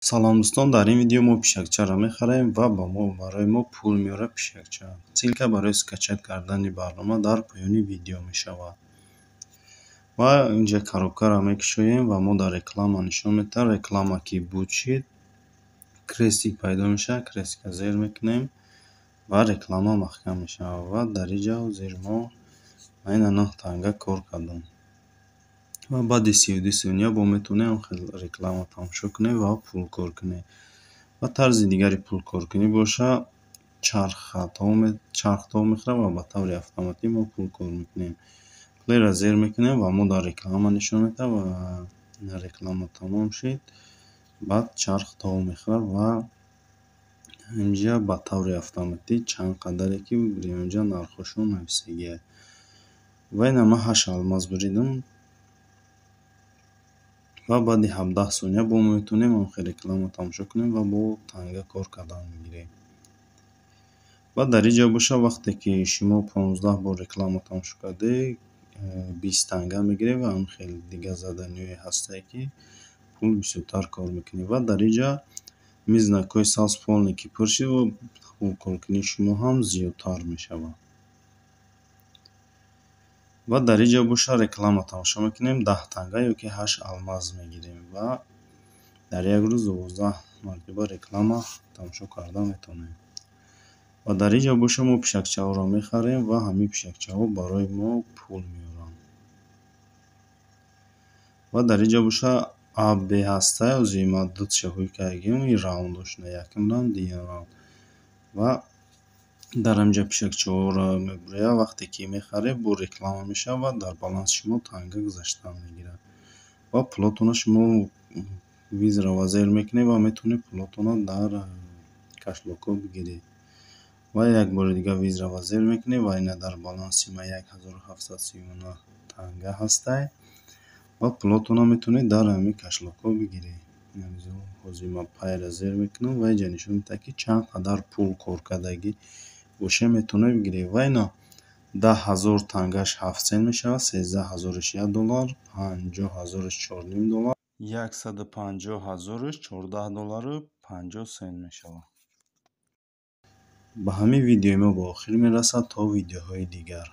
Салом, дӯстон! Дар ин видео мо пишакчаро мехарем ва ба мо барои мо пул меорад пишакча. Ссылка барои скачать кардани барнома дар поёни видео мешавад. Ва инҷа коробкаро мекушоем ва мо дар реклама нишон медиҳад. Реклама ки буд шид, крестик пайдо мешавад. Крестикро зер мекунем ва реклама маҳкам мешавад. Ва дар инҷа ҳозир мо айна 9 танга кор кардам. Ва баъди 32 сония бо метавонем реклама тамошо кунем ва пул кор кунем. Ва тарзи дигари пулкоркунӣ боша, чарх тоб мехӯрад ва ба таври автоматӣ мо пул кор мекунем. Плейро зер мекунем ва мо дар реклама нишон медиҳад ва реклама тамом шид, баъд чарх тоб мехӯрад ва инҷа ба таври автоматӣ чанд қадаре ки инҷа нархҳошон нависагиаст. Ва ина ман ҳашт алмаз буридам ва баъди 17 сония бо мо метавонем ҳамхел реклама тамошо кунем ва бо танга кор кардан мегирем. Ва дар инҷа боша, вақте ки шумо 15 бор реклама тамошо кардед, 20 танга мегиред ва ҳамхел дигар заданиҳое ҳастае, ки пул бисёртар кор мекунед. Ва дар инҷа ҳамин знакҳои сабз полный ки пур шид, пулкоркунии шумо ҳам зиёдтар мешавад. Ва дар инҷа боша, реклама тамошо мекунем, 10 танга ё ки ҳашт алмаз мегирем ва дар як рӯз 12 мартиба реклама тамошо карда метавонем. Ва дар инҷа боша, мо пишакчаҳоро мехарем ва ҳамин пишакчаҳо барои мо пул меоранд. Ва дар инҷа боша, а, б ҳастае. Ҳозир ман дуташа ҳуй кардагиам, ин раундошона, якум раунд, дуюм раунд. Ва дар ҳаминҷа пишакчаҳоро мебуред. Вақте ки мехаред, бо реклама мешавад ва дар баланси шумо танга гузаштан мегирад. Ва пулотонро шумо визаро зер мекунед ва метавонед пулотонро дар кошелёкҳо бигиред. Ва як бори дигар визаро зер мекунед ва ина дар баланси ман 1739 танга ҳастай ва пулотонро метавонед дар ҳамин кошелёкҳо бигиред. Ҳозир ман пайро зер мекунам ва инҷа нишон медиҳад, ки чанд қадар пул кор кардагӣ бошед, метавонед бигиред. Ва ина 10 000 тангаш 7 сент мешавад, 13 ҳазораш 1 доллар, 50 ҳазораш 4,5 доллар, 150 ҳазораш 14 доллару 50 сент мешавад. Ба ҳамин видеои мо ба охир мерасад. То видеоҳои дигар.